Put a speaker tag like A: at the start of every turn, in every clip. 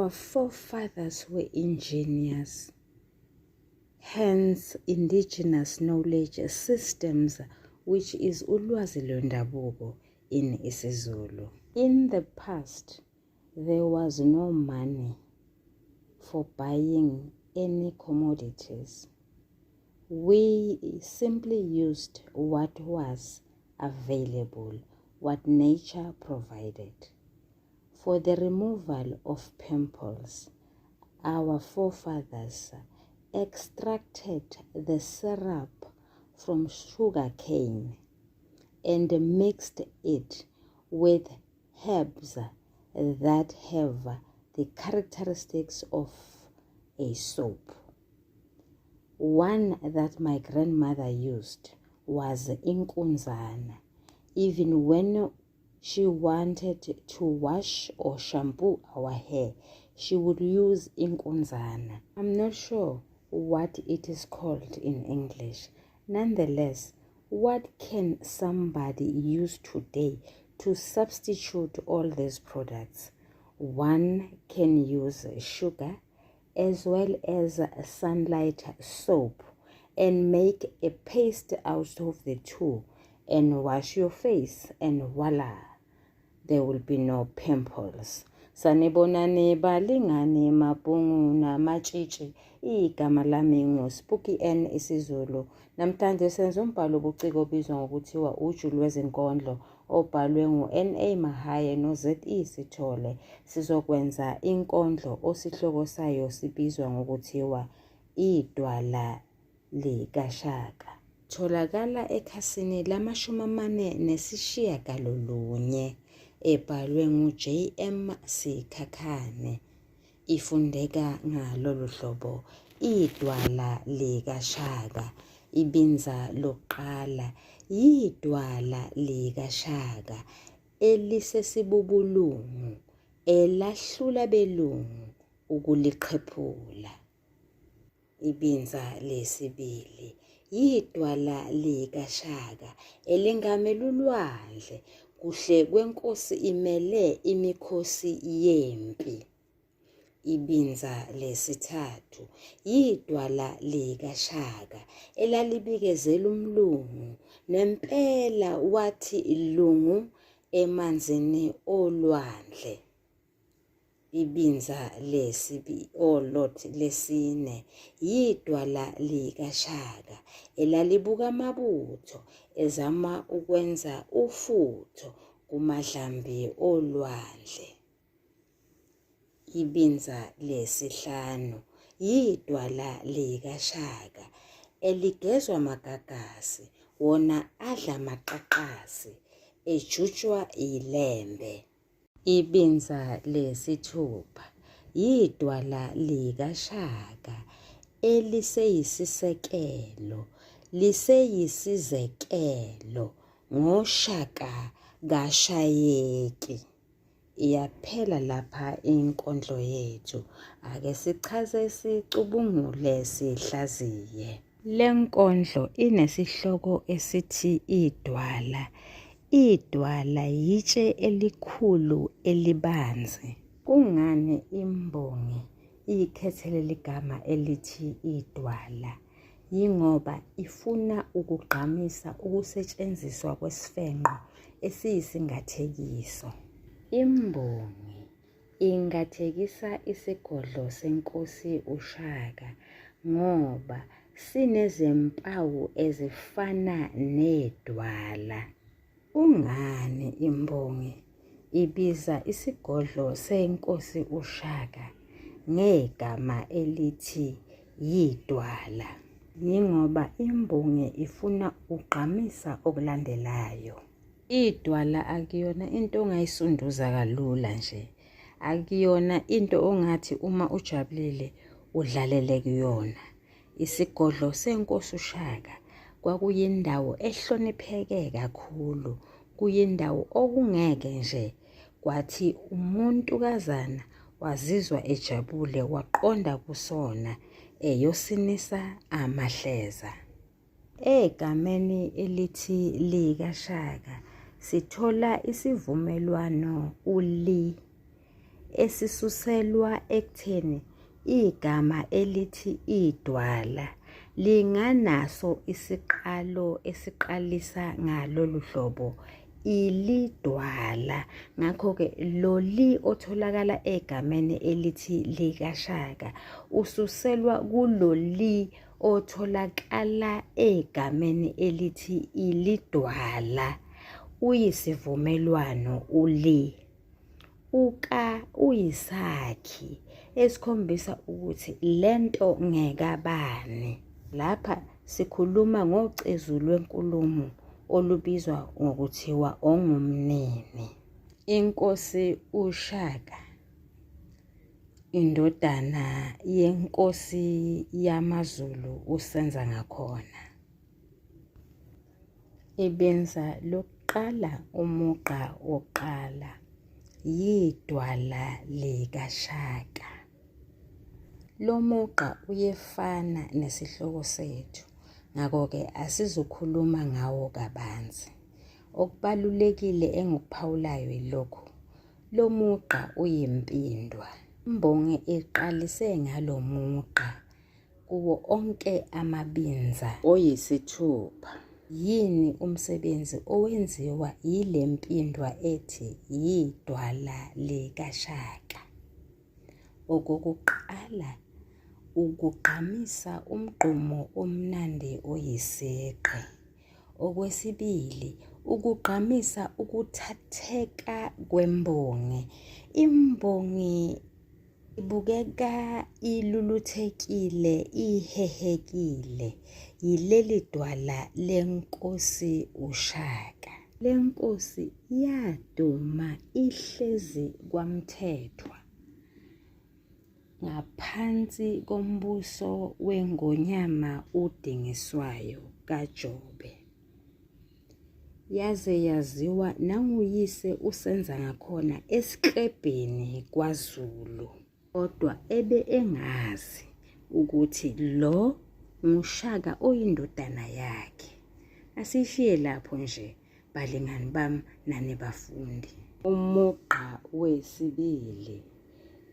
A: Our forefathers were engineers. Hence indigenous knowledge systems which is ulwazi lwendabuko in isiZulu. In the past, there was no money for buying any commodities. We simply used what was available, what nature provided. For the removal of pimples, our forefathers extracted the syrup from sugar cane and mixed it with herbs that have the characteristics of a soap. One that my grandmother used was inkunzana. Even when she wanted to wash or shampoo our hair, she would use inkunzana. I'm not sure what it is called in English. Nonetheless, what can somebody use today to substitute all these products? One can use sugar as well as sunlight soap and make a paste out of the two and wash your face and voila there will be no pimples sanibonani balingani mabhungu namatshitshi igama lami nguSpooky N isiZulu namhlanje senza umbhalo obuciko obizwa ngokuthiwa uju lwezinkondlo obhalwe ngu-NA Mahaye no-ZE Sithole sizokwenza inkondlo osihloko sayo sibizwa ngokuthiwa idwala likaShaka. Tholakala ekhasini lama-49 ebhalwe ngu-JM Sikhakhane. Ifundeka ngalolu hlobo idwala likaShaka ibinza lokuqala yidwala likaShaka elisesibubulungu elahlula belungu ukuliqhephula. Ibinza lesibili yidwala likaShaka elingamela ulwandle kuhle kwenkosi imele imikhosi yempi. Ibinza lesithathu yidwala likaShaka elalibikezela umlungu nempela wathi lungu emanzini olwandle. Ibinza lesine yidwala likaShaka elalibuka amabutho ezama ukwenza ufutho kumadlambi olwandle. Ibinza lesihlanu yidwala likaShaka eligezwa amagagasi wona adla amaqaqasi ejutshwa ilembe. Ibinza lesithupha yidwala likaShaka eliseyisisekelo liseyisizekelo ngoShaka kashayeki. Iyaphela lapha inkondlo yethu. Ake sichaze sicubungule sihlaziye. Le nkondlo inesihloko esithi idwala. Idwala yitshe elikhulu elibanzi. Kungani imbongi iyikhethe leli gama elithi idwala? Yingoba ifuna ukugqamisa ukusetshenziswa kwesifenqo esiyisingathekiso. Imbongi ingathekisa isigodlo senkosi uShaka ngoba sinezimpawu ezifana nedwala. Kungani imbongi ibiza isigodlo senkosi uShaka ngegama elithi yidwala? Yingoba imbongi ifuna ukugqamisa okulandelayo. Idwala akuyona into ongayisunduza kalula nje. Akuyona into ongathi uma ujabulile udlalele kuyona. Isigodlo senkosi uShaka kwakuyindawo ehlonipheke kakhulu, kuyindawo okungeke nje kwathi umuntukazana wazizwa ejabule waqonda kusona eyosinisa amahleza. Egameni elithi likaShaka sithola isivumelwano u-li. esisuselwa ekutheni igama elithi idwala linganaso isiqalo esiqalisa ngalolu hlobo ilidwala. Ngakho-ke lo li otholakala egameni elithi likaShaka ususelwa kulo li otholakala egameni elithi ilidwala. Uyisivumelwano uli. Uka uyisakhi esikhombisa ukuthi lento ngekabani. Lapha sikhuluma ngocezu lwenkulumo olubizwa ngokuthiwa ongumnini. Inkosi uShaka indodana yenkosi yamaZulu uSenzangakhona. Ibinza lokuqala umugqa wokuqala yidwala likaShaka. Lo mugqa uyefana nesihloko sethu, ngakho-ke asizukhuluma ngawo kabanzi. Okubalulekile engikuphawulayo yilokhu, lo mugqa uyimpindwa. Imbongi iqalise ngalo mugqa kuwo onke amabinza oyisithupha. Yini umsebenzi owenziwa yile mpindwa ethi yidwala likaShaka? Okokuqala, ukugqamisa umgqumo omnandi oyisigqi. Okwesibili, ukugqamisa ukuthatheka kwembongi. Imbongi Ibukeka iluluthekile, ihehekile yileli dwala lenkosi uShaka. Le nkosi yaduma ihlezi kwaMthethwa ngaphansi kombuso weNgonyama uDingiswayo kaJobe. Yaze yaziwa nanguyise uSenzangakhona esiklebheni kwaZulu. Kodwa ebe engazi ukuthi lo nguShaka oyindodana yakhe. Asishiye lapho nje balingani bami nani bafundi. Umugqa wesibili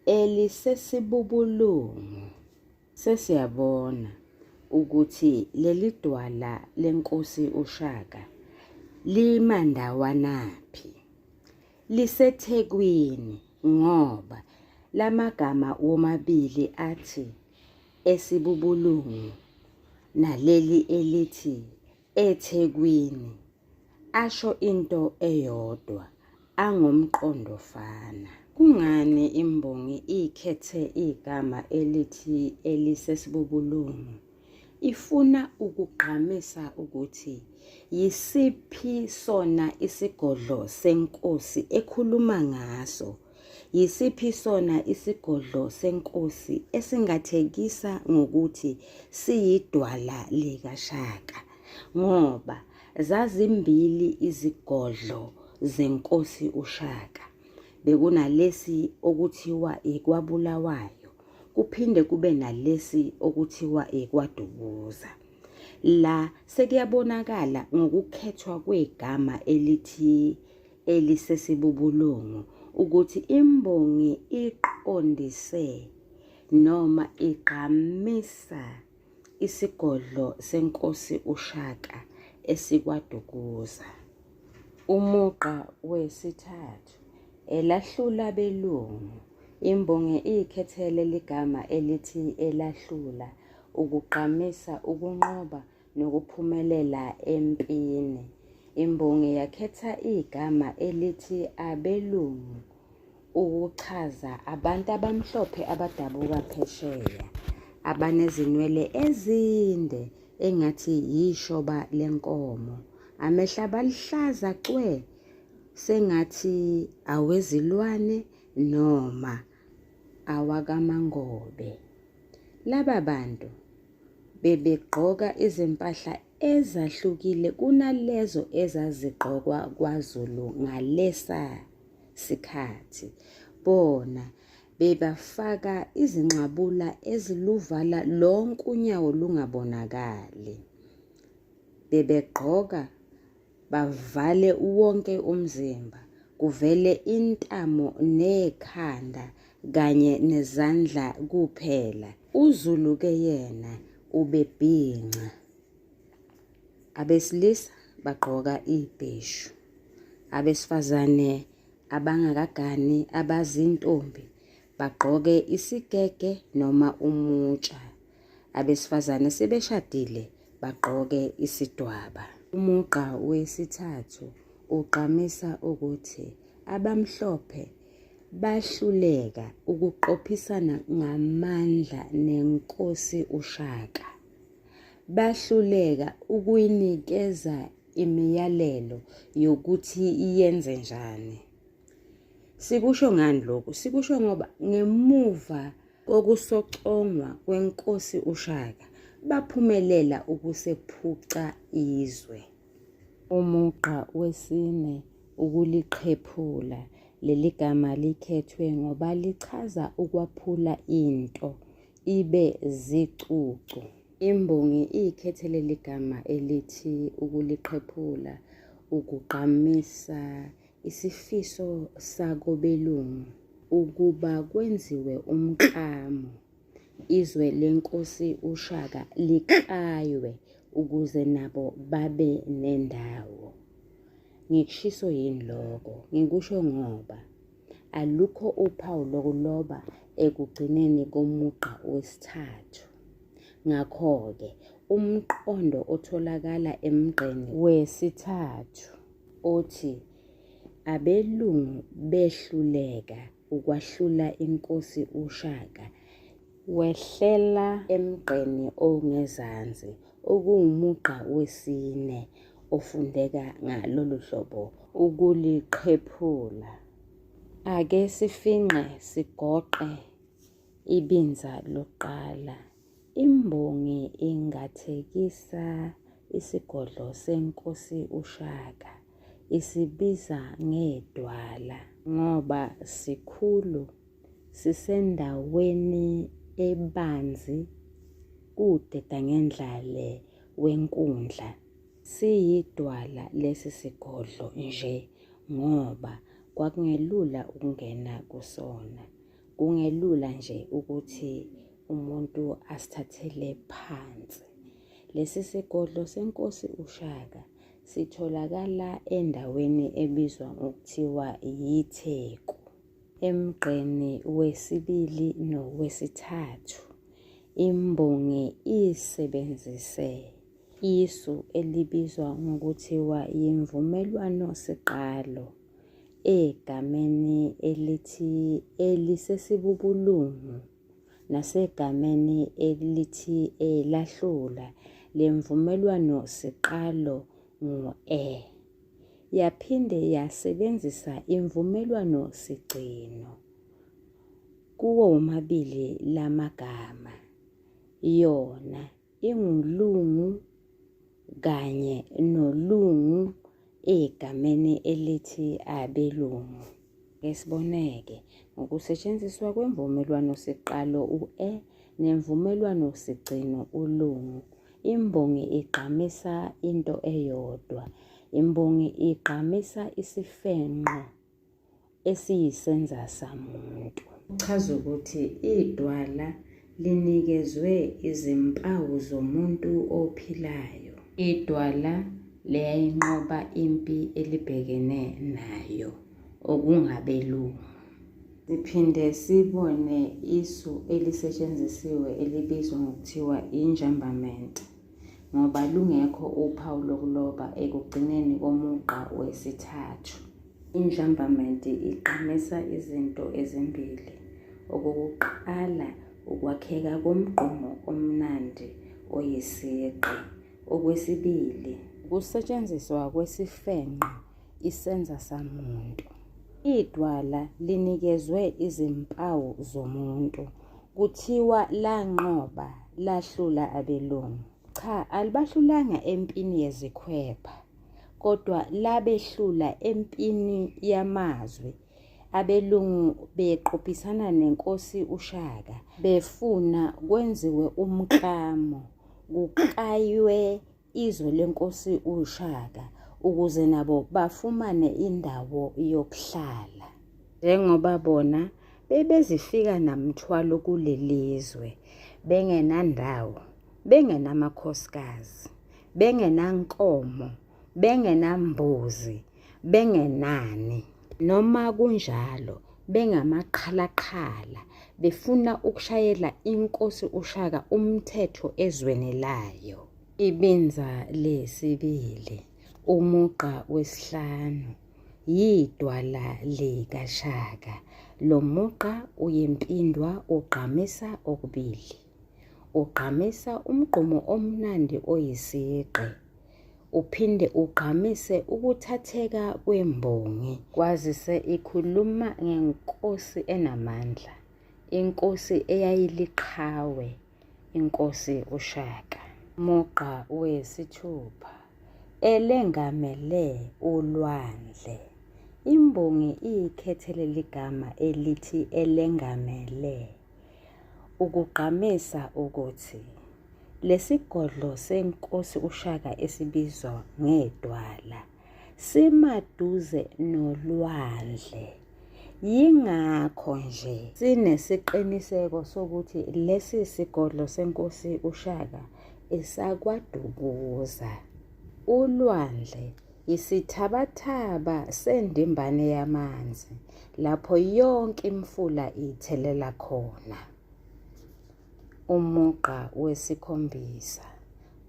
A: elisesibubulungu. Sesiyabona ukuthi leli dwala lenkosi uShaka limandawanaphi. LiseThekwini ngoba lamagama womabili athi esibubulungu naleli elithi eThekwini asho into eyodwa, angomqondofana. Kungani imbongi ikhethe igama elithi elisesibubulungu? Ifuna ukugqamisa ukuthi yisiphi sona isigodlo senkosi ekhuluma ngaso. Yisiphi sona isigodlo senkosi esingathekisa ngokuthi siyidwala likaShaka? Ngoba zazimbili izigodlo zenkosi uShaka. Bekunalesi okuthiwa ikwaBulawayo, kuphinde kube nalesi okuthiwa ikwaDukuza. La sekuyabonakala ngokukhethwa kwegama elithi elisesibubulungu ukuthi imbongi iqondise noma igqamisa isigodlo senkosi uShaka esikwaDukuza. Umugqa wesithathu, elahlula abelungu. Imbongi ikhethele ligama elithi elahlula ukugqamisa ukunqoba nokuphumelela empini. Imbongi yakhetha igama elithi abelungu ukuchaza abantu abamhlophe abadabuka phesheya abanezinwele ezinde engathi yishoba lenkomo, amehlo abaluhlaza cwe sengathi awezilwane noma awakaMangobe. Laba bantu bebegqoka izimpahla ezahlukile kunalezo ezazigqokwa kwaZulu ngalesa sikhathi. Bona bebafaka izinxabula eziluvala lonke unyawo lungabonakali. Bebegqoka bavale wonke umzimba kuvele intamo nekhanda kanye nezandla kuphela. UZulu-ke yena ubebhinca. Abesilisa bagqoka ibheshu. Abesifazane abangakagani abazintombi bagqoke isigege noma umutsha. Abesifazane sebeshadile bagqoke isidwaba. Umugqa wesithathu ugqamisa ukuthi abamhlophe bahluleka ukuqophisana ngamandla nenkosi uShaka. Bahluleka ukuyinikeza imiyalelo yokuthi yenze njani. Sikusho ngani lokhu? Sikusho ngoba ngemuva kokusocongwa kwenkosi uShaka baphumelela ukusephuca izwe. Umugqa wesine ukuliqhephula. Leli gama likhethwe ngoba lichaza ukwaphula into ibe zicucu. Imbongi ikhethe leli gama elithi ukuliqhephula ukugqamisa isifiso sakobelungu ukuba kwenziwe umklamo izwe lenkosi uShaka liklaywe ukuze nabo babe nendawo. Ngikushiso yini lokho? Ngikusho ngoba alukho uphawu lokuloba ekugcineni komugqa wesithathu. Ngakho-ke umqondo otholakala emgqeni wesithathu othi abelungu behluleka ukwahlula inkosi uShaka wehlela emgqeni ongezansi okuwumugqa wesine ofundeka ngalolu hlobo ukuliqhephula. Ake sifingqe sigoqe ibinza lokuqala. Imbongi ingathekisa isigodlo senkosi uShaka isibiza ngedwala ngoba sikhulu sisendaweni ebanzi kudedangendlale wenkundla. Siyidwala lesi sigodlo nje ngoba kwakungelula ukungena kusona. Kungelula nje ukuthi umuntu asithathele phansi. Lesi sigodlo senkosi uShaka sitholakala endaweni ebizwa ngokuthiwa yiTheku. Emgqeni wesibili nowesithathu imbongi isebenzise isu elibizwa ngokuthiwa yimvumelwano siqalo egameni elithi elisesibubulungu nasegameni elithi elahlula le mvumelwano siqalo ngu-e. Yaphinde yasebenzisa imvumelwano sigcino kuwo womabili lamagama. Yona ingulungu kanye nolungu egameni elithi abelungu. Ake sibone-ke ngokusetshenziswa kwemvumelwano siqalo u-e nemvumelwano sigcino ulungu. Imbongi igqamisa into eyodwa. Imbongi igqamisa isifenqo esiyisenza samuntu. Kuchaza ukuthi idwala linikezwe izimpawu zomuntu ophilayo. Idwala liyayinqoba impi elibhekene nayo okungabelungu. Siphinde sibone isu elisetshenzisiwe elibizwa ngokuthiwa injambament ngoba lungekho uphawu lokuloba ekugcineni komugqa wesithathu. Injambament igqamisa izinto ezimbili. Okokuqala ukwakheka komgqumo omnandi oyisigqi. Okwesibili, ukusetshenziswa kwesifenqo isenza samuntu. Idwala linikezwe izimpawu zomuntu. Kuthiwa lanqoba lahlula abelungu. Cha, alibahlulanga empini yezikhwepha kodwa labehlula empini yamazwi. Abelungu beqophisana nenkosi uShaka befuna kwenziwe umklamo kuklaywe izwe lenkosi uShaka ukuze nabo bafumane indawo yokuhlala. Njengoba bona bebezifika namthwalo kulelizwe bengenandawo, bengenamakhosikazi, bengenankomo, bengenambuzi, bengenani. Noma kunjalo bengamaqhalaqhala befuna ukushayela inkosi uShaka umthetho ezweni layo. Ibinza lesibili, umugqa wesihlanu, yidwala likaShaka. Lo mugqa uyimpindwa ugqamisa okubili. Ugqamisa umgqumo omnandi oyisigqi. Uphinde ugqamise ukuthatheka kwembongi. Kwazise ikhuluma ngenkosi enamandla, inkosi eyayiliqhawe, inkosi uShaka. Mugqa wesithupha, elengamele ulwandle. Imbongi ikhethe leli gama elithi elengamele ukugqamisa ukuthi lesigodlo senkosi uShaka esibizwa ngedwala simaduze nolwandle. Yingakho nje sinesiqiniseko sokuthi lesi sigodlo senkosi uShaka esakwaDukuza. Ulwandle yisithabathaba sendimbane yamanzi lapho yonke imifula ithelela khona. Umugqa wesikhombisa.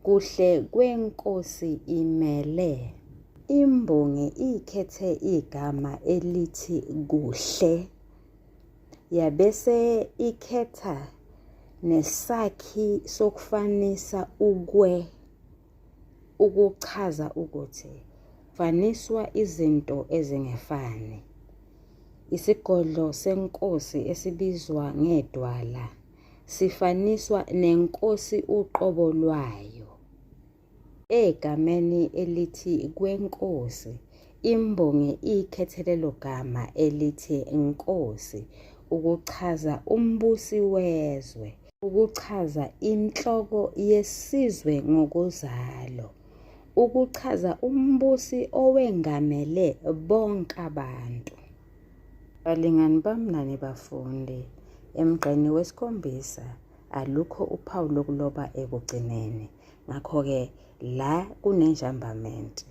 A: Kuhle kwenkosi imele. Imbongi ikhethe igama elithi kuhle yabese ikhetha nesakhi sokufanisa ukwe ukuchaza ukuthi faniswa izinto ezingefani. Isigodlo senkosi esibizwa ngedwala sifaniswa nenkosi uqobo lwayo. Egameni elithi kwenkosi, imbongi ikhethe lelo gama elithi nkosi ukuchaza umbusi wezwe, ukuchaza inhloko yesizwe ngokozalo, ukuchaza umbusi owengamele bonke abantu. Balingani bami nani bafundi, emgqeni wesikhombisa alukho uphawu lokuloba ekugcineni. Ngakho-ke la kunenjambamenti,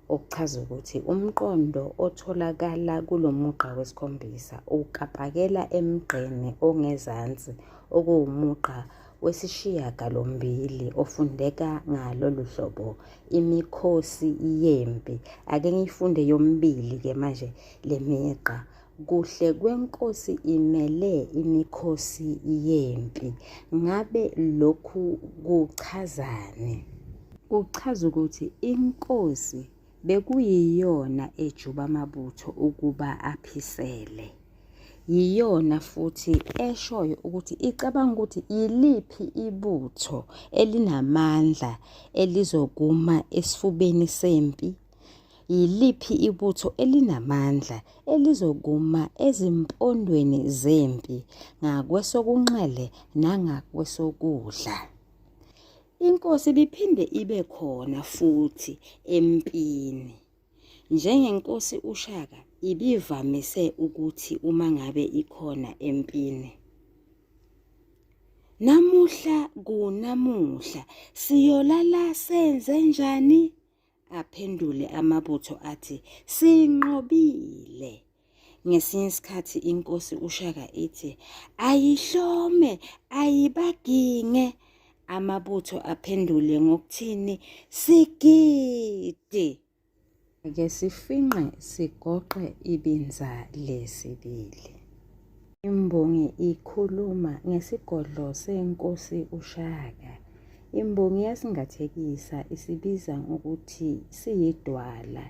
A: okuchaza ukuthi umqondo otholakala kulo mugqa wesikhombisa ukapakela emgqeni ongezansi okuwumugqa wesishiyagalombili ofundeka ngalolu hlobo, imikhosi yempi. Ake ngiyifunde yomibili-ke manje le migqa. Kuhle kwenkosi imele imikhosi yempi. Ngabe lokhu kuchazani? Kuchaza ukuthi inkosi bekuyiyona ejuba amabutho ukuba aphisele. Yiyona futhi eshoyo ukuthi icabanga ukuthi yiliphi ibutho elinamandla elizokuma esifubeni sempi. Yiliphi ibutho elinamandla elizokuma ezimpondweni zempi ngakwesokunxele nangakwesokudla? Inkosi ibiphinde ibe khona futhi empini. Njengenkosi uShaka ibivamise ukuthi uma ngabe ikhona empini, Namuhla kunamuhla siyolala senze njani? Aphendule amabutho athi, Sinqobile. Ngesinye isikhathi inkosi uShaka ithi, Ayihlome, ayibaginge. Amabutho aphendule ngokuthini? Sigidi. Ake sifinqe sigoqe ibinza lesibili. Imbongi ikhuluma ngesigodlo senkosi uShaka. Imbongi iyasingathekisa isibiza ngokuthi siyidwala.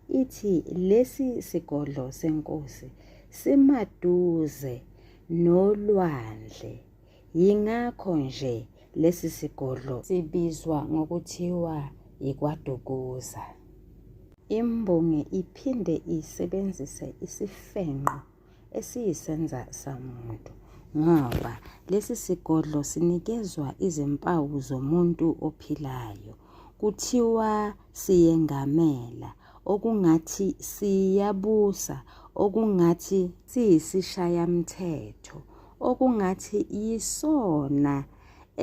A: Ithi lesi sigodlo senkosi simaduze nolwandle. Yingakho nje lesi sigodlo sibizwa ngokuthiwa yiKwaDukuza. Imbongi iphinde isebenzise isifenqo esiyisenza samuntu ngoba lesi sigodlo sinikezwa izimpawu zomuntu ophilayo. Kuthiwa siyengamela, okungathi siyabusa, okungathi siyisishayamthetho, okungathi yisona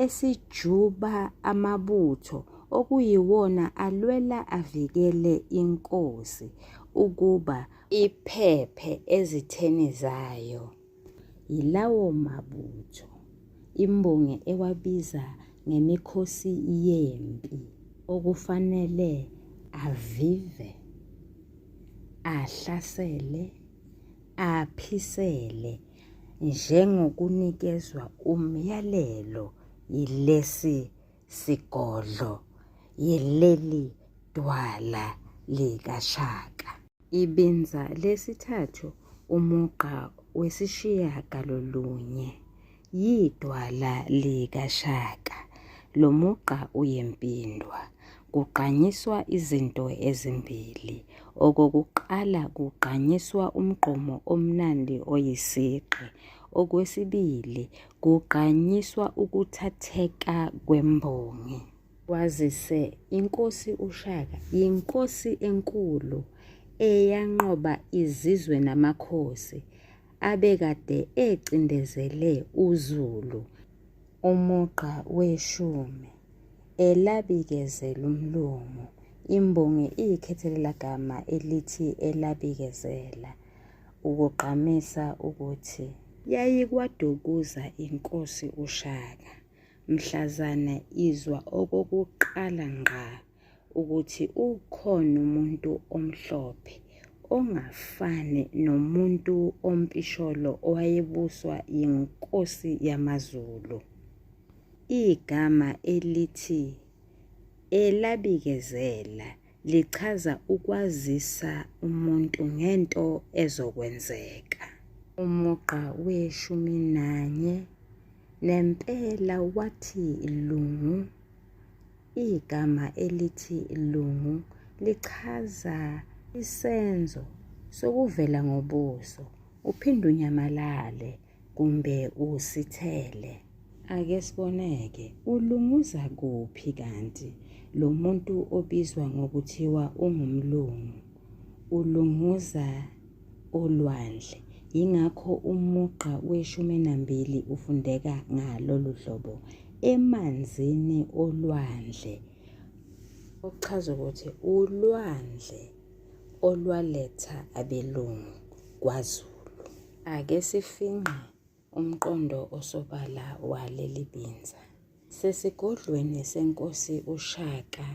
A: esijuba amabutho okuyiwona alwela avikele inkosi ukuba iphephe ezitheni zayo. Yilawo mabutho imbongi ewabiza ngemikhosi yempi okufanele avive, ahlasele, aphisele njengokunikezwa umyalelo yilesi sigodlo, yileli dwala likaShaka. Ibinza lesithathu umugqa wesishiyagalolunye yidwala likaShaka. Lo mugqa uyimpindwa. Kugqanyiswa izinto ezimbili. Okokuqala kugqanyiswa umgqomo omnandi oyisigqi. Okwesibili kugqanyiswa ukuthatheka kwembongi. Kwazise iNkosi uShaka yinkosi enkulu eyanqoba izizwe namakhosi abekade ecindezele uZulu. Umugqa weshumi, Elabikezela umlungu. Imbongi iyikhethela gama elithi elabikezela ukugqamisa ukuthi yayikwaDukuza iNkosi uShaka mhlazane izwa okokuqala ngqa ukuthi ukhona umuntu omhlophe ongafani nomuntu ompisholo owayebuswa yinkosi yamaZulu. Igama elithi elabikezela lichaza ukwazisa umuntu ngento ezokwenzeka. Umugqa weshumi nanye, Nempela wathi lungu. Igama elithi lungu lichaza isenzo sokuvela ngobuso uphinde unyamalale kumbe usithele. Ake sibone-ke, ulunguza kuphi kanti lo muntu obizwa ngokuthiwa ungumlungu? Ulunguza olwandle. Yingakho umugqa weshumi nambili ufundeka ngalolu hlobo, emanzini olwandle, okuchaza ukuthi ulwandle olwaletha abelungu kwaZulu. Ake sifingqe umqondo osobala waleli binza. Sesigodlweni seNkosi uShaka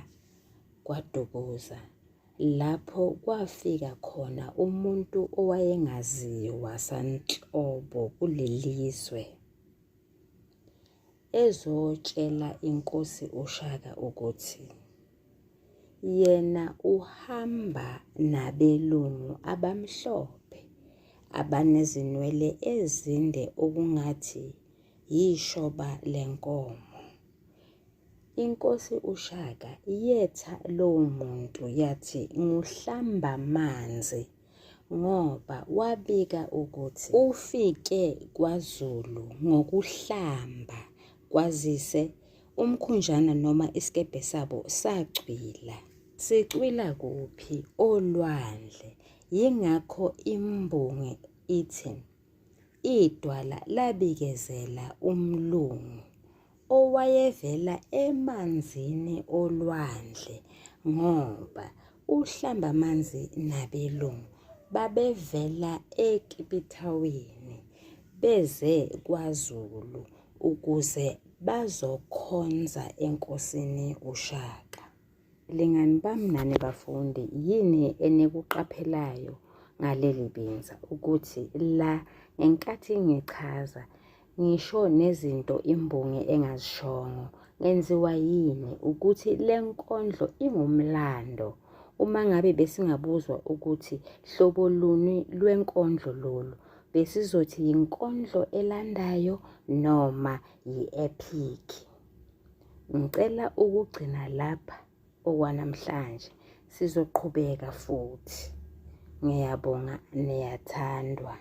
A: kwaDukuza, lapho kwafika khona umuntu owayengaziwa sanhlobo kulelizwe, ezotshela iNkosi uShaka ukuthi yena uhamba nabelungu abamhlophe abanezinwele ezinde okungathi yishoba lenkomo. Inkosi uShaka yetha lowo muntu yathi nguHlambamanzi ngoba wabika ukuthi ufike kwaZulu ngokuhlamba kwazise umkhunjana noma isikebhe sabo sacwila. Sicwila kuphi? Olwandle. Yingakho imbongi ithi idwala labikezela umlungu owayevela emanzini olwandle ngoba uHlambamanzi nabelungu babevela eKipithawini beze kwaZulu ukuze bazokhonza enkosini uShaka. Balingani bami nani bafundi, yini enikuqaphelayo ngaleli binza? Ukuthi la ngenkathi ngichaza ngisho nezinto imbongi engazishongo, ngenziwa yini? Ukuthi le nkondlo ingumlando. Uma ngabe besingabuzwa ukuthi hlobo luni lwenkondlo lolu, besizothi yinkondlo elandayo noma yi-epic. Ngicela ukugcina lapha okwanamhlanje, sizoqhubeka futhi. Ngiyabonga niyathandwa.